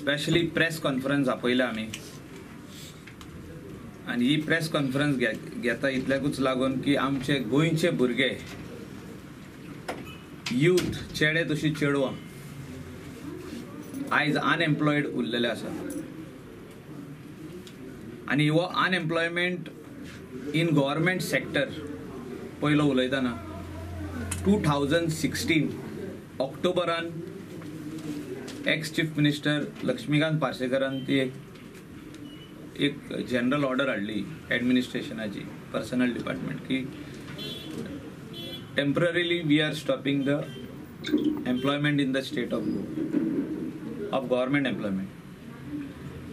Specially press conference आपयल्या आमी आनी ही प्रेस कॉन्फरन्स घेता इतल्याकूच लागून की आमचे गोंयचे भुरगे यूथ चेडे तशी चेडवां आयज अनएम्प्लॉयड उरलेले आसा आनी हो अनएम्प्लॉयमेंट इन गव्हर्मेंट सेक्टर पयलो उलयतना 2016 ऑक्टोबरान एक्स चीफ मिनिस्टर लक्ष्मीकांत पार्सेकरान ती एक जनरल ऑर्डर हाडली एडमिनिस्ट्रेशनाची पर्सनल डिपार्टमेंट की temporarily we are stopping the employment in the state of Goa of government employment.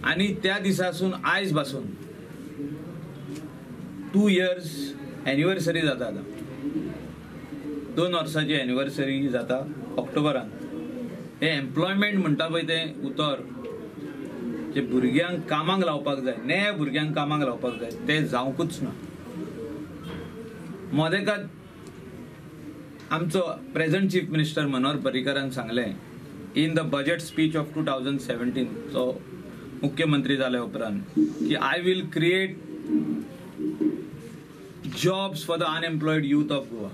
आनी त्या दिसासून आयज पासून 2 इयर्स एनिवर्सरी जाता. आतां 2 वर्सांची एनिवर्सरी जाता ऑक्टोबरान. हे एम्प्लॉयमेंट म्हणटा पळय तें उतर जे भुरग्यांक कामाक लावपाक जाय, नव्या भुरग्यांक कामाक लावपाक जाय, तें जावंकूच ना. मदेकात आमचो प्रेझेंट चीफ मिनिस्टर मनोहर पर्रीकरान सांगलें in the budget speech of 2017 तो मुख्यमंत्री जाल्या उपरांत की I will create jobs for the unemployed youth of Goa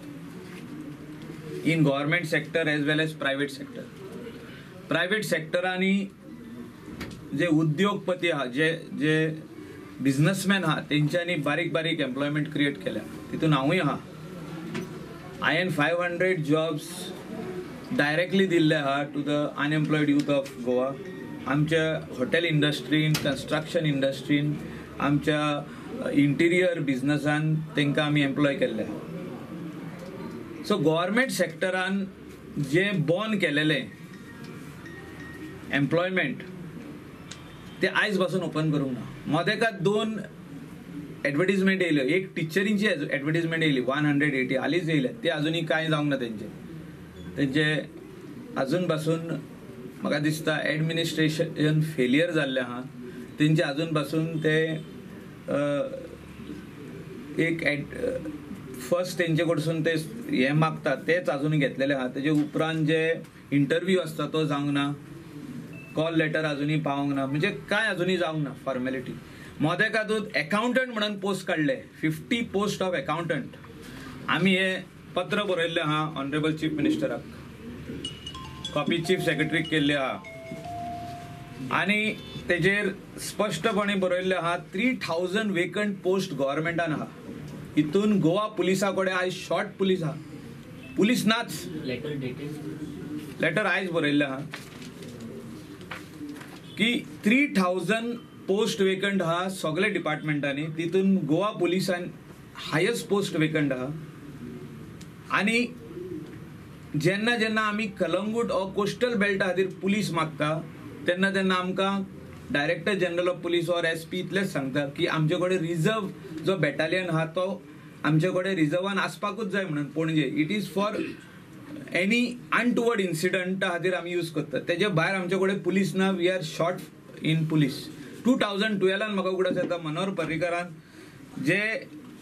in government sector as well as private sector. Private सेक्टरांनी जे उद्योगपती आहा, जे जे बिजनसमॅन आहा तेंच्यांनी बारीक बारीक एम्प्लॉयमेंट क्रिएट केल्या. तितून हांवूय आहा. हांवें 500 जॉब्स डायरेक्टली दिल्ले आहा to the unemployed youth of Goa. आमच्या हॉटेल इंडस्ट्रीन, कन्स्ट्रक्शन इंडस्ट्रीन, आमच्या इंटिरियर बिजनसान तांकां आमी एम्प्लॉय केल्ले आहा. सो गव्हर्मेंट सेक्टरान जे बॉन केलेलें एम्प्लॉयमेंट ते आयज पासून ओपन करूंक ना. मदेकात 2 एडवर्टीजमेंट येयल्यो. एक टिचरींची एडवर्टीजमेंट येयली 180 हालींच येयल्या, ते अजुनूय कांय जावंक ना तेंचे. तेंचे अजून पासून म्हाका दिसता एडमिनिस्ट्रेशन फेलियर जाल्लें आहा. तेंचे अजून पासून ते एक फर्स्ट तेंचे कडसून ते हें मागता तेच अजून घेतलेले आहा. तेजे उपरांत जे इंटरव्यू आसता तो जावंक ना, कॉल लेटर अजुनूय पावोंक ना, म्हणजे कांय अजुनूय जावंक ना फॉर्मेलिटी. मदेकातूच एकाउंटंट म्हणून पोस्ट काडले, 50 पोस्ट ऑफ एकाउंटंट. आमी हे पत्र बरयल्लें आहा ऑनरेबल चीफ मिनिस्टराक, कॉपी चीफ सेक्रेटरीक केल्ली आहा आनी तेजेर स्पश्टपणे बरयल्लें आहा 3000 वेकंट पोस्ट गव्हर्मेंटान आहा. हितून गोवा पुलिसा कडेन आयज शॉर्ट पुलीस आहा, पुलीस नाच. लेटर आयज बरयल्लें आहा की 3000 पोस्ट वेकंट आहा सगळे डिपार्टमेंटांनी. तितून गोवा पुलिसान हायस्ट पोस्ट वेकंट आहा. आनी जेन्ना जेन्ना आमी कलंगूट ऑर कोस्टल बेल्टा खातीर पुलीस मागता तेन्ना तेन्ना आमकां director general of police or SP इतलेंच सांगता की आमचे कडेन रिजर्व जो बॅटालियन आहा तो आमचे कडेन रिजर्वान आसपाकूच जाय म्हणून. Panaji it is for any untoward इन्सिडंटा खातीर आमी यूज करतात. तेजे भायर आमचे कडेन पुलीस ना. We are short in police. 2012 म्हाका उगडास येता मनोहर पर्रीकरान जे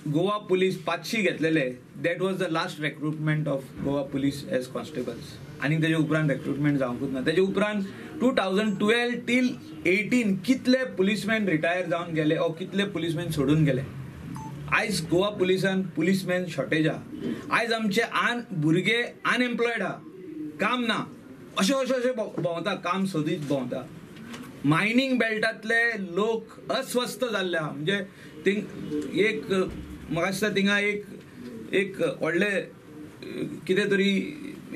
गोवा पुलीस 500 घेतलेले, that was the last recruitment of Goa police as constables. आनी तेजे उपरांत रेक्रुटमेंट जावंकूच ना. तेजे उपरांत 2012 टील 18 कितले पुलीसमॅन रिटायर जावन गेले ओ कितले पुलीसमॅन सोडून गेले. आयज गोवा पुलिसान पुलीसमॅन शॉर्टेज आहा. आयज आमचे भुरगे अनएम्प्लॉयड आहा, काम ना, अशें अशें अशें भोंवता, काम सोदीत भोंवता. मायनींग बेल्टांतले लोक अस्वस्थ जाल्ले आहा. म्हणजे थिंग एक म्हाका दिसता थिंगा एक एक व्हडलें कितें तरी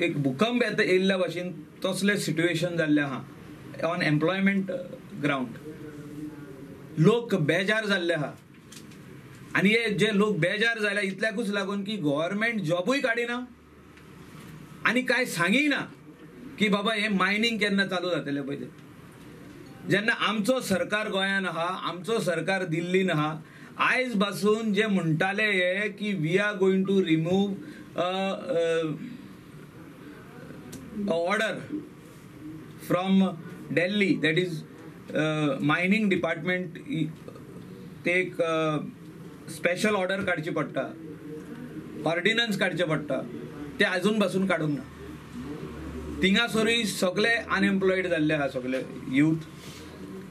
एक भुकंप येता येयल्ल्या भाशेन तसलें सिट्युएशन जाल्लें आहा ऑन एम्प्लॉयमेंट ग्रावंड. लोक बेजार जाल्ले आहा. आनी हे जे लोक बेजार जाल्या इतल्याकूच लागून की गव्हर्मेंट जॉबूय काडिना आनी कांय सांगिना की बाबा हें मायनींग केन्ना चालू जातलें पळय तें. जेन्ना आमचो सरकार गोंयान आहा, आमचो सरकार दिल्लीन आहा, आयज पासून जे म्हणटाले हे की we are going to remove order from Delhi, that is mining department, ते एक स्पेशल ऑर्डर काडची पडटा, ऑर्डिनन्स काडचें पडटा, ते अजून पासून काडूंक ना. थिंगासरूय सगळे अनएम्प्लॉयड जाल्ले आहा सगळे यूथ.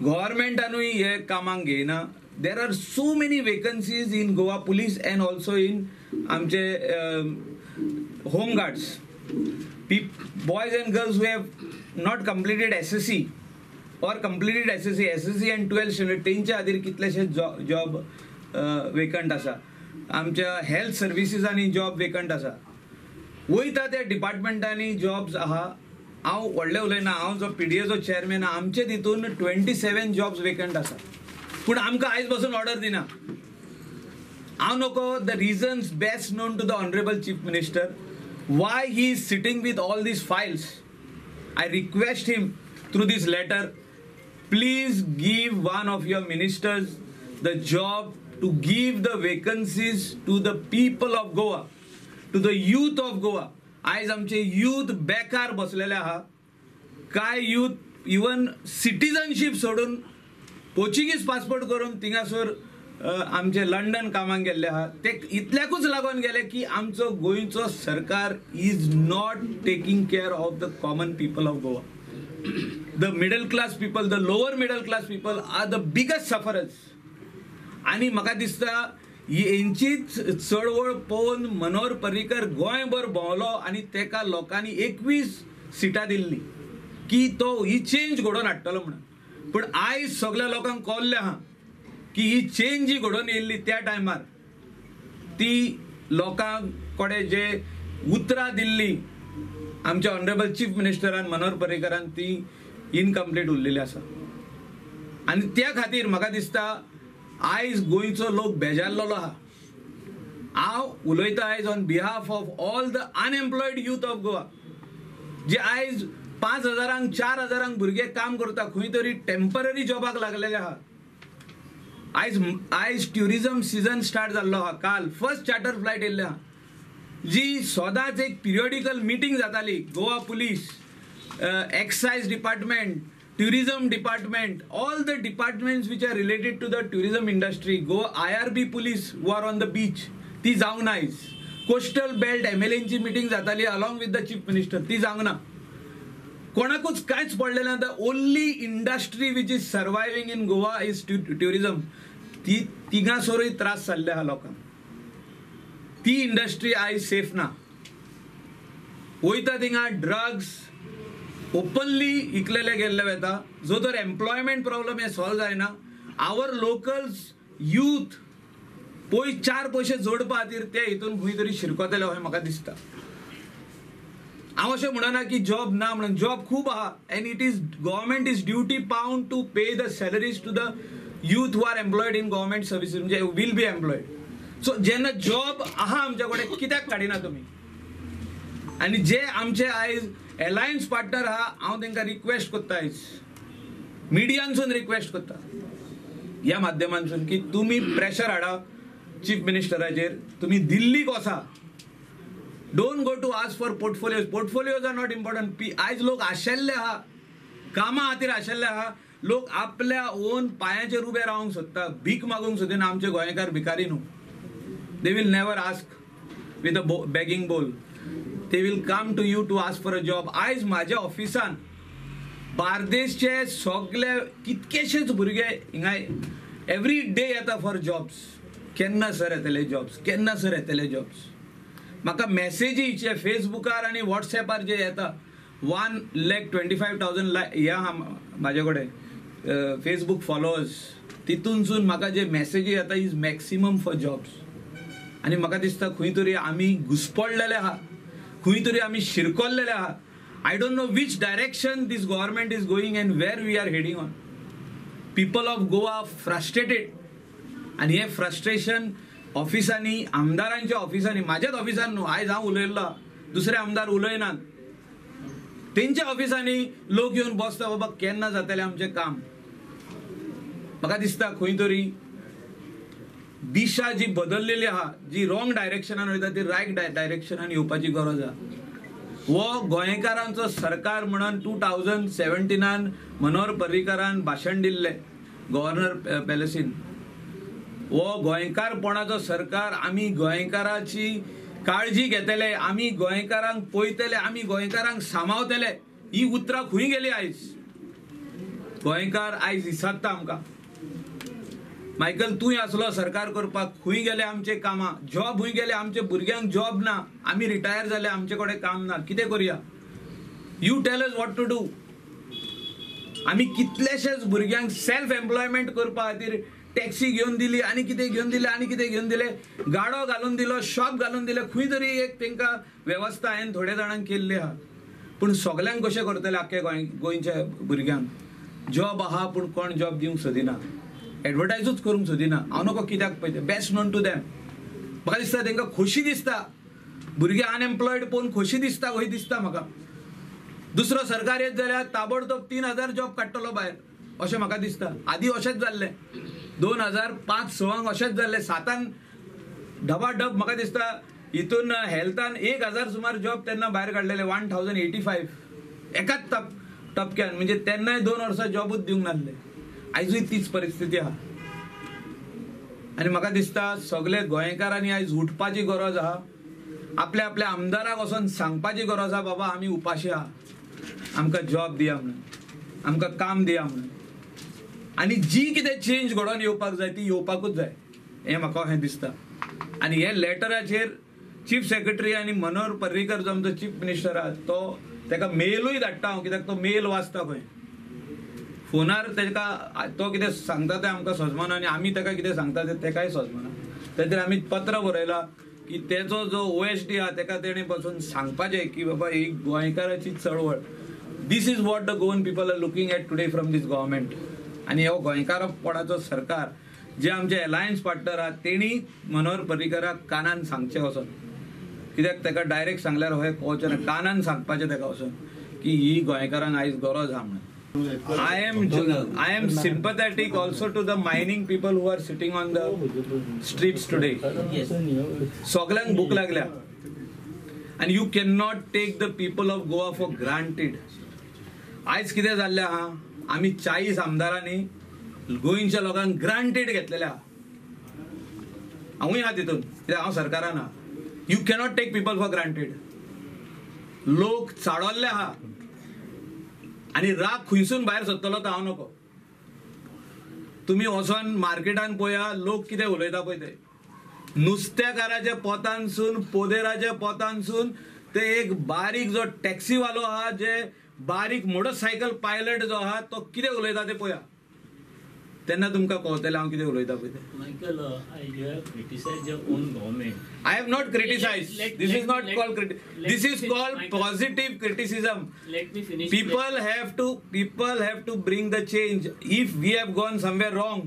गव्हर्मेंटानूय हे कामाक घेयना. There are so many vacancies in Goa police and also in आमचे home guards. Boys and girls who have not completed SSC or completed SSC and 12th standard तेंच्या खातीर कितलेशे जॉब वेकंट आसा. आमच्या हेल्थ सर्विसीसांनी जॉब वेकंट आसा. वयता त्या डिपार्टमेंटांनी jobs आहा. हांव व्हडलें उलयना, हांव जो PDAचो चेअरमॅन, आमचे तितून 27 जॉब्स वेकंट आसा, पूण आमकां आयज पासून ऑर्डर दिना. हांव नको the reasons best known to the honourable chief minister why he is sitting with all these files. I request him through this letter, please give one of your ministers the job to give the vacancies to the people of Goa, to the youth of Goa. आयज आमचे youth बेकार बसलेले आहा. काय youth even citizenship सोडून Portuguese passport करून थिंगासर आमचे London कामाक गेल्ले आहा. ते इतल्याकूच लागून गेले की आमचो गोंयचो सरकार is not taking care of the common people of Goa. The middle class people, the lower middle class people are the biggest sufferers. आनी म्हाका दिसता हेंचीच चळवळ पळोवन मनोहर पर्रीकर गोंयभर भोंवलो आनी तेका लोकांनी 21 सिटां दिल्ली की तो ही चेंज घडोवन हाडटलो म्हणून. पूण आयज सगळ्या लोकांक कळ्ळें आहा की ही चेंज जी घडोवन येयल्ली त्या टायमार ती लोकां कडेन जे उतरां दिल्ली आमच्या ऑनरेबल चीफ मिनिस्टरान मनोहर पर्रीकरान ती इनकम्प्लीट उरलेली आसा. आनी त्या खातीर म्हाका दिसता आयज गोंयचो लोक बेजारलेलो आहा. हांव उलयता आयज on behalf of all the unemployed youth of Goa, जे आयज 5,000 4,000 भुरगे काम करता, खंय तरी टेम्पररी जॉबाक लागलेले आहा. आयज ट्युरिजम सिजन स्टार्ट जाल्लो आहा. काल फर्स्ट चार्टर फ्लायट येयल्ली आहा, जी सदांच एक पिरियडिकल मिटींग जाताली. Goa police, excise department, tourism department, all the departments which are related to the tourism industry, Goa IRB police who are on the beach, ती जावंक ना आयज. कोस्टल बेल्ट MLAंची मिटींग जाताली along with the chief minister, ती जावंक ना. कोणाकूच कांयच पडलें ना. The only industry which is surviving in Goa is tourism. ती तिगासरूय त्रास जाल्ले आहा लोकांक. ती इंडस्ट्री आयज सेफ ना. वयता थिंगा ड्रग्स ओपनली इकलेले गेल्ले वता. जो तर एम्प्लॉयमेंट प्रॉब्लम हे सॉल्व जायना. आवर लोकल्स यूथ पय 4 पयशे जोडपा खातीर ते हितून खंय तरी शिरकतले अशें म्हाका दिसता. हांव अशें म्हणना की जॉब ना म्हणून, जॉब खूब आहा and it is government is duty bound to pay the salaries to the youth who are employed in government services, म्हणजे will be employed. सो जेन्ना जॉब आहा आमच्या कडेन कित्याक काडिना तुमी? आनी जे आमचे आयज एलायन्स पार्टनर आहा, हांव तांकां रिक्वेस्ट करता आयज मिडियानसून रिक्वेस्ट करता ह्या माध्यमांतसून की तुमी प्रेशर हाडा चीफ मिनिस्टराचेर, तुमी दिल्लीक वचा. Don't go to ask for portfolios. Portfolios are not important. आयज लोक आशिल्ले आहा, कामा खातीर आशिल्ले आहा. लोक आपल्या ओन पांयाचेर उबे रावंक सोदता, भीक मागूंक सोदिना. आमचे गोंयकार भिकारी न्हू. They will never ask with a begging bowl. They will come to you to ask for a job. आयज म्हाज्या ऑफिसान बार्देशचे सगळे कितकेशेच भुरगे हिंगा एवरी डे येता फॉर जॉब्स. केन्ना सर येतले जॉब्स, केन्ना सर येतले जॉब्स. म्हाका मॅसेजी जे फेसबुकार आनी वॉट्सएपार जे येता 1,25,000 हे आहा म्हाजे कडेन फेसबूक फॉलोअर्स, तितूनसून म्हाका जे मॅसेजी येता is maximum for jobs. आनी म्हाका दिसता खंय तरी आमी घुसपडलेले आहा, खंय तरी आमी शिरकोल्लेले आहा. I don't know which direction this government is going and where we are heading on. People of Goa frustrated. आनी हें फ्रस्ट्रेशन ऑफिसांनी, आमदारांच्या ऑफिसांनी, म्हाज्याच ऑफिसान न्हू, आयज हांव उलयल्लो, दुसरे आमदार उलयनात, तेंच्या ऑफिसांनी लोक येवन बसता, बाबा केन्ना जातलें आमचें काम. म्हाका दिसता खंय तरी दिशा जी बदललेली आहा, जी रॉंग डायरेक्शनान वयता ती रायट डायरेक्शनान येवपाची गरज आहा. हो गोंयकारांचो सरकार म्हणून 2017 मनोहर पर्रीकारान भाशण दिल्लें गव्हर्नर पॅलेसीन. हो गोंयकारपणाचो सरकार, आमी गोंयकाराची काळजी घेतले, आमी गोंयकारांक पळयतले, आमी गोंयकारांक सांबाळतले, ही उतरां खंय गेली आयज? गोंयकार आयज विसरता आमकां. मायकल, तूंय आसलो सरकार करपाक, खंय गेले आमचे कामां? जॉब खंय गेले? आमच्या भुरग्यांक जॉब ना, आमी रिटायर जाले, आमचे कडेन काम ना, कितें करुया? You tell us what to do. आमी कितलेशेच भुरग्यांक सेल्फ एम्प्लॉयमेंट करपा खातीर टॅक्सी घेवन दिली, आनी कितें घेवन दिलें, आनी कितें घेवन दिलें, गाडो घालून दिलो, शॉप घालून दिलें, खंय तरी एक तांकां वेवस्था हांवें थोड्या जाणांक केल्ली आहा. पूण सगल्यांक कशें करतले? आख्खे गोंयच्या भुरग्यांक जॉब आहा, पूण कोण जॉब दिवंक सोदिना, एडवर्टायजूच करूंक सोदिना. हांव नको कित्याक पळयता, बेस्ट नोन टू दॅम. म्हाका दिसता तांकां खोशी दिसता, भुरगे अनएम्प्लॉयड पळोवन खोशी दिसता, खंय दिसता म्हाका. दुसरो सरकार येत जाल्यार ताबडतोब 3000 जॉब काडटलो भायर, अशें म्हाका दिसता. आदी अशेंच जाल्लें, 2005-06 अशेंच जाल्लें, 7 ढबाढब म्हाका दिसता हितून हेल्थान 1000 सुमार जॉब तेन्ना भायर काडलेले, 1085 एकाच टपक्यान. म्हणजे तेन्नाय 2 वर्सां जॉबूच दिवंक नासले. आयजूय तीच परिस्थिती आहा. आनी म्हाका दिसता सगळे गोंयकारांनी आयज उठपाची गरज आहा, आपल्या आपल्या आमदाराक वचोन सांगपाची गरज आहा, बाबा आमी उपाशी आहा, आमकां जॉब दिया म्हणून, आमकां काम दिया म्हणून. आनी जी कितें चेंज घडोवन येवपाक जाय ती येवपाकूच जाय, हें म्हाका अशें दिसता. आनी हे लेटराचेर चीफ सेक्रेटरी आनी मनोहर पर्रीकर जो आमचो चीफ मिनिस्टर आहा, तो ताका मेलूय धाडटा हांव, कित्याक तो मेल वाचता खंय, फोनार ताका तो कितें सांगता तें आमकां सोजमना, आनी आमी ताका कितें सांगता तें ताकाय सोजमना. ताचेर आमी पत्र बरयलां की तेचो जो OSD आहा ताका तेणें बसून सांगपाचें की बाबा ही गोंयकाराची चळवळ, this is what the Goan people are looking at today from this government. आनी हो गोंयकारपणाचो सरकार जे आमचे एलायन्स पार्टनर आहा तेणी मनोहर पर्रीकराक कानान सांगचें वचोन, कित्याक ताका डायरेक्ट सांगल्यार हय कळचें ना, कानान सांगपाचें ताका वचोन की ही गोंयकारांक आयज गरज आहा म्हणून. I am sympathetic also to the mining people who are sitting on the streets today. सगल्यांक भूक लागल्या, आनी you can not take the people of Goa for granted. आयज कितें जाल्लें आहा, आमी 40 आमदारांनी गोंयच्या लोकांक ग्रांटेड घेतलेले आहा. हांवूय आहा तितून, कित्याक हांव सरकारान आहा. You cannot take people for granted. लोक चाळवल्ले आहा आनी राग खंयसून भायर सरतलो तो हांव नको. तुमी वचोन मार्केटान पळया, लोक कितें उलयता पळय ते, नुस्त्याकाराच्या पोतानसून, पोदेराच्या पोतानसून ते एक बारीक जो टॅक्सीवालो आहा, जे बारीक मोटरसायकल पायलट जो आहा, तो कितें उलयता ते पळया, तेन्ना तुमकां कळतलें हांव कितें उलयता पळय तें. Michael, you have criticised your own government. I have not criticised. This is not called this is called positive criticism. Let me finish. People have to bring the change. If we have gone somewhere wrong,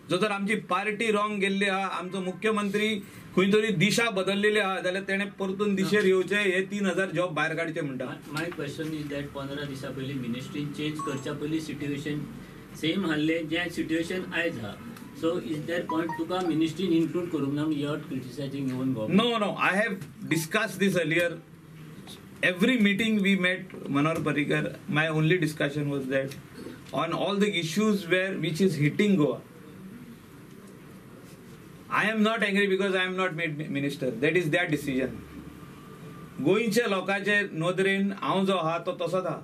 जो तर आमची party wrong गेल्ली आहा, आमचो मुख्यमंत्री खंय तरी दिशा बदललेली आहा, जाल्यार तेणें परतून दिशेर येवचें, हे 3000 जॉब भायर काडचे म्हणटा. My question is that 15 दिसां पयलीं मिनिस्ट्रीन चेंज करच्या पयलीं सिट्युएशन सेम आहले, जें सिट्युएशन आयज आहा. सो is there point तुका मिनिस्ट्रीन इन्क्लूड करूंक ना, you are criticising own government? No no, I have discuss this earlier. Every meeting we met Manohar Parrikar, my only discussion was that on all the issues where which is hitting Goa. I am not angry because I am not made minister. That is their decision. गोंयच्या लोकांचे नदरेन हांव जो आहा तो तसोच आहा.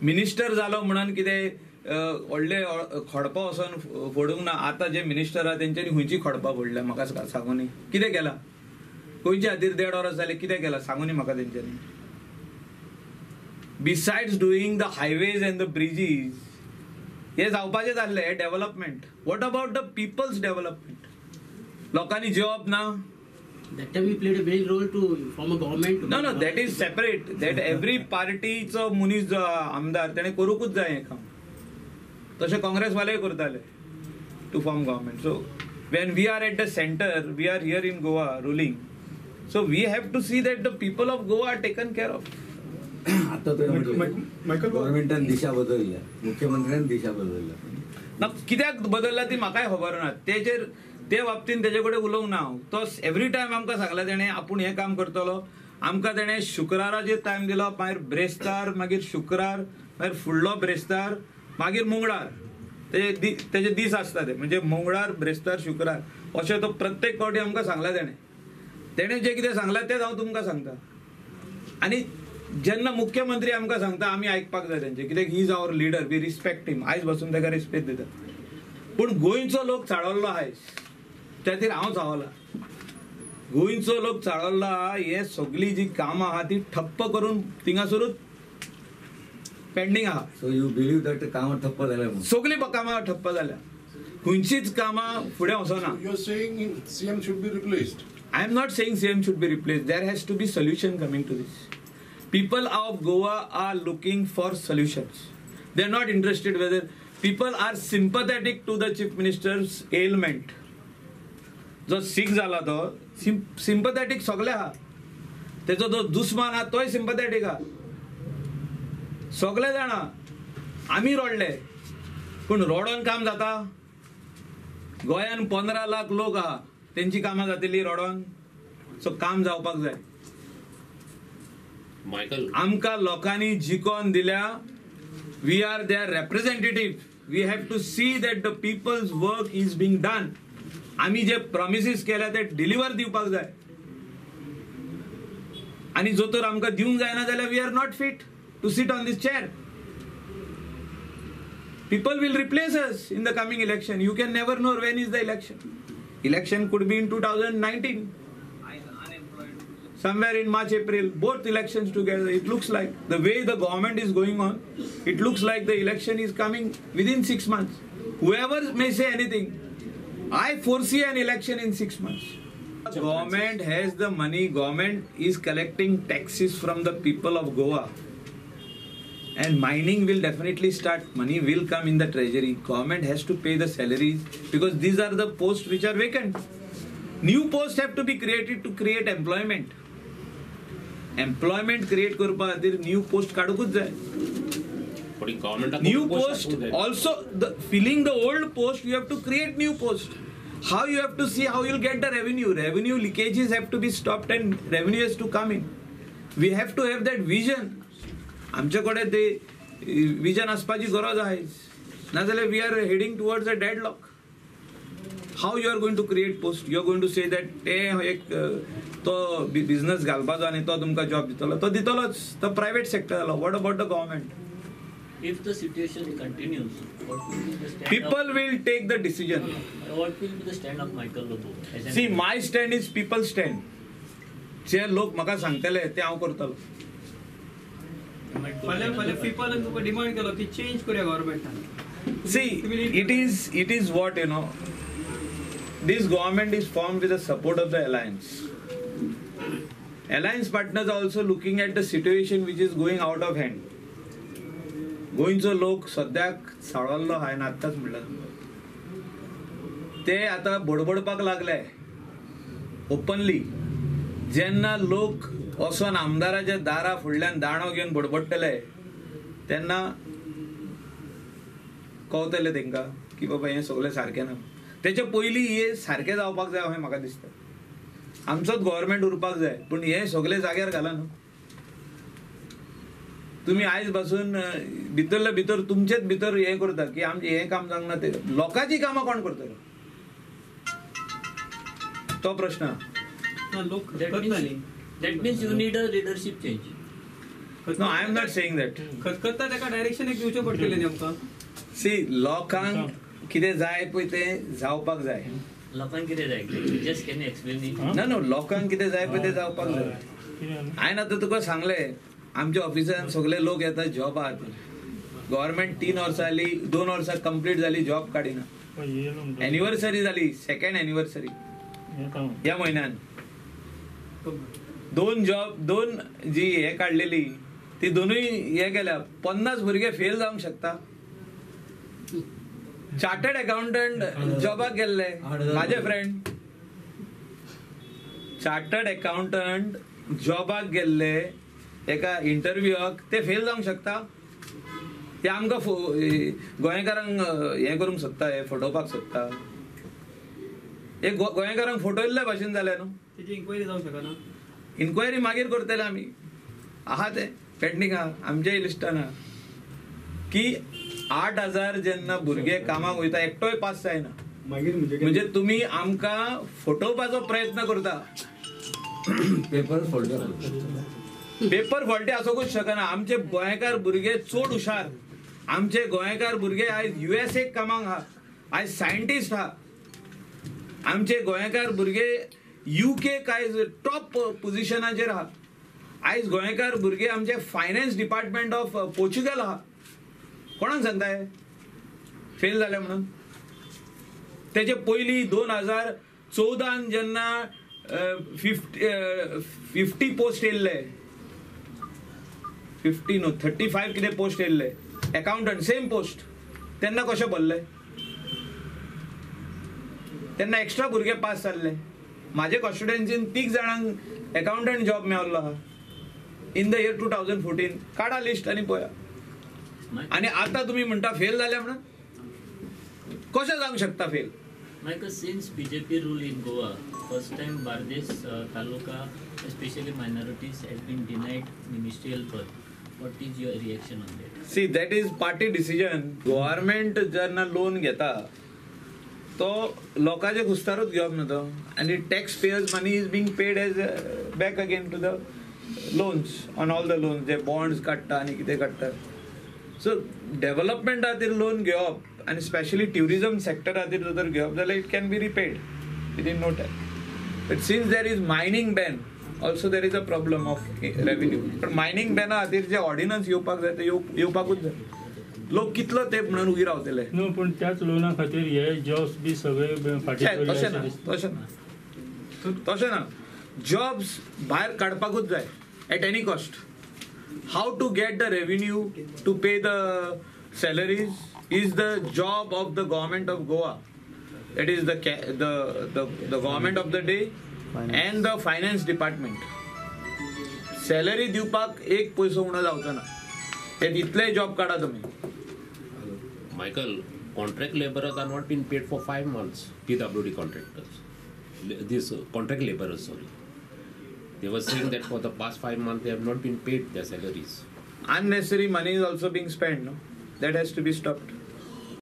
Minister जालो म्हणून कितें व्हडले खडपां वचोन फोडूंक ना. आतां जे मिनिस्टर आहा तेंच्यांनी खंयची खडपां फोडल्या म्हाका सांगूनी, कितें केलां गोंयच्या खातीर? 1.5 वर्स जालें, कितें केलां सांगूनी म्हाका तेंच्यांनी? Besides doing the highways and the bridges, हे जावपाचें जाल्लें, हें development. What about the people's development? लोकांनी जॉब ना. That time we played a main role to form a government. No, no, that is separate. That every partyचो मनीस जो आमदार तेणें करूंकूच जाय हें काम. तशें काँग्रेसवालेय करताले to form government. So when we are at the centre, we are here in Goa ruling, so we have to see that the people of Goa are taken care of. आता गव्हर्मेंटान दिशा बदलल्या, मुख्यमंत्र्यान दिशा बदलल्या ना, कित्याक बदलल्या ती म्हाकाय खबर ना. तेचेर ते बाबतीन तेजे कडेन उलोवंक ना हांव. तो एवरी टायम आमकां सांगला तेणें आपूण हें काम करतलो. आमकां तेणें शुक्राराचेर टायम दिलो, मागीर ब्रेस्तार, मागीर शुक्रार, मागीर फुडलो ब्रेस्तार, मागीर मंगळार. तेजे दीस आसता ते, म्हणजे मंगळार, ब्रेस्तार, शुक्रार अशें तो प्रत्येक फावटी आमकां सांगला तेणें. तेणें जें कितें सांगलां तेंच हांव तुमकां सांगता. आनी जेन्ना मुख्यमंत्री आमकां सांगता आमी आयकपाक जाय तेंचें, कित्याक he is our leader, we respect him. आयज बसून ताका रिस्पेक्ट दिता. पूण गोंयचो लोक चाळवल्लो आयज, त्या खातीर हांव चाळवला. गोंयचो लोक चाळवल्लो आहा, हे सगळीं जी कामां आहा ती ठप्प करून थिंगासरूच पेंडींग आहा. सो you believe that कामां ठप्प जाल्या? सगळीं कामां ठप्प जाल्या, खंयचीच कामां फुडें वचना. You are saying CM should be replaced? I am not saying CM should be replaced. There has to be solution coming to this. People of Goa are looking for solutions. They are not interested whether people are sympathetic to the chief minister's ailment. जो सीक जाला तो सिम्पथेटीक सगळे आहा, तेचो जो दुस्मान आहा तोय सिम्पथेटीक आहा. सगळे जाणा आमी रडले, पूण रडोन काम जाता? गोंयान 15 लाख लोक आहा, तेंची कामां जातली रडोन? सो काम जावपाक जाय. मायकल, आमकां लोकांनी जिकोन दिल्या, we are their representative. We have to see that the people's work is being done. आमी जे प्रॉमिसीस केल्या ते डिलिव्हर दिवपाक जाय. आनी जो तर आमकां दिवंक जायना जाल्यार we are not fit to sit on this chair. People will replace us in the coming election. You can never know when is the election. Election could be in 2019, somewhere in March, April, both elections together. It looks like the way the government is going on, it looks like the election is coming within 6 months. Whoever may say anything, I foresee an election in 6 months. Government has the money, government is collecting taxes from the people of Goa. And mining will definitely start, money will come in the treasury. Government has to pay the salaries because these are the posts which are vacant. New posts have to be created to create employment. Employment create करपा खातीर new post काडूंकूच जाय. New post also, the filling the old post, you have to create new post. How you have to see how you'll get the revenue. Revenue leakages have to be stopped and revenue has to come in. We have to have that vision. आमचे कडेन ते vision आसपाची गरज आहा, नाजाल्यार we are heading towards a deadlock. How you are going to create post? You are going to say that ते एक तो business घालपाचो आनी तो तुमकां जॉब दितलो, तो दितलोच, तो प्रायवेट सेक्टर जालो. What about the government? If the situation continues, what will be the stand? People will take the decision. What will be the stand of Michael Lobo? See, my stand is people stand. जे लोक म्हाका सांगतले ते हांव करतलो. फाल्यां पिपलान तुका demand केलो की चेंज करूया गव्हर्मेंटान. See, it is what you know. This government is formed with the support of the alliance. Alliance partners are also looking at the situation which is going out of hand. गोंयचो लोक सद्याक साळवल्लो आहा, हांवें आत्ताच म्हणलां तुमकां. ते आतां बडबडपाक लागले ओपनली. जेन्ना लोक वचोन आमदाराच्या दारा फुडल्यान दांडो घेवन बडबडटले तेन्ना कळटलें तांकां की बाबा हें सगळें सारकें ना. तेच्या पयलीं हें सारकें जावपाक जाय अशें म्हाका दिसता. आमचोच गव्हर्मेंट उरपाक जाय, पूण हें सगळें जाग्यार घाला न्हू. तुमी आयज पासून भितरले भितर तुमचेच भितर हें करता की आमचें हें काम जावंक ना, ते लोकांची कामां कोण करतलो तो प्रश्न. That means you need a leadership change. No, I am not saying that. खतखत्ता ताका डायरेक्शन एक दिवचें पडटलें न्ही आमकां. सी, लोकांक कितें जाय पळय तें जावपाक जाय. लोकांक कितें जाय? Just can you explain it? ना न्हू, लोकांक कितें जाय पळय तें जावपाक जाय. हांवें आतां तुका सांगलें, आमच्या ऑफिसान सगळे लोक येता जॉबाक. गव्हर्मेंट 3 वर्सां जाली, 2 वर्सां कंप्लीट जाली, जॉब काडिना. एनिवर्सरी जाली, सेकंड एनिवर्सरी ह्या म्हयन्यान. 2 जॉब, 2 जी हे काडलेली ती दोनूय हे केल्या. 50 भुरगे फेल जावंक शकता. चार्टर्ड अकाउंटंट जॉबाक गेल्ले म्हाजे फ्रेंड, चार्टर्ड अकाउंटंट जॉबाक गेल्ले एका इंटरव्यूआक, ते फेल जावंक शकता. ते आमकां गोंयकारांक हें करूंक सोदता, हे फटोवपाक सोदता. हे गोंयकारांक फटयल्ल्या भाशेन जालें न्हू. तेजी इन्क्वायरी जावंक शकना. इन्क्वायरी मागीर करतले आमी. आहा ते पेंडींग आहा आमच्याय लिस्टान आहा की 8,000 जेन्ना भुरगे कामाक वयता एकटोय पास जायना. म्हणजे तुमी आमकां फटोवपाचो प्रयत्न करता. पेपर फॉल्टे, पेपर फॉल्टे आसूंकूच शकना. आमचे गोंयकार भुरगे चड हुशार, आमचे गोंयकार भुरगे आयज USA कामाक आहा, आयज सायंटिस्ट आहा. आमचे गोंयकार भुरगे UK आयज टॉप पोजिशनाचेर आहा. आयज गोंयकार भुरगे आमचे फायनान्स डिपार्टमेंट ऑफ पोर्चुगल आहा. कोणाक सांगताय फेल जाले म्हणून? तेजे पयलीं 2014 जेन्ना 50 पोस्ट येयल्ले, 50 न्हू 35 कितें पोस्ट येयल्ले एकाउंटंट सेम पोस्ट, तेन्ना कशें भरले? तेन्ना एक्स्ट्रा भुरगे पास जाल्ले. म्हाजे कॉन्स्टिट्युएन्सीन 3 जाणांक एकाउंटंट जॉब मेळिल्लो आहा इन the year 2014. काडा लिस्ट आनी पळया. आनी आतां तुमी म्हणटा फेल जाले म्हणून, कशें जावंक शकता fail? Michael, since BJP rule in Goa, first time Bardez taluka, especially minorities, has been denied ministerial berth. What is your reaction on that? See, that is party decision. Government जेन्ना loan घेता तो लोकांचे खुस्तारूच घेवप न्हू तो, आनी tax payers money is being paid as back again to the loans, on all the loans J bonds काडटा आनी कितें काडटा. सो डेव्हलपमेंटा खातीर लोन घेवप आनी स्पेशली ट्युरिजम सेक्टर खातीर जर घेवप जाल्यार it can be repaid within no time. But since there is mining ban also there is a problem of revenue. पण मायनींग बॅना खातीर जे ऑर्डिनन्स येवपाक जाय ते येवपाकूच जाय. लोक कितलो तेंप म्हणून उगी रावतले? न्हू, पूण त्याच लोना खातीर हे जॉब्स बी सगळे फाटीं. तशें ना, तशें ना, तशें ना. जॉब्स भायर काडपाकूच जाय at any cost. How to get the revenue to pay the salaries is the job of the government of Goa. It is the government of the day and the finance department. Salary दिवपाक एक पयसो उणो जावचो ना, ते इतले job काडा तुमी. Michael, contract laborers are not been paid for 5 months. PWD contractors, these contract laborers, sorry. They were saying that for the past 5 months they have not been paid their salaries. Unnecessary money is also being spent, no? That has to be stopped.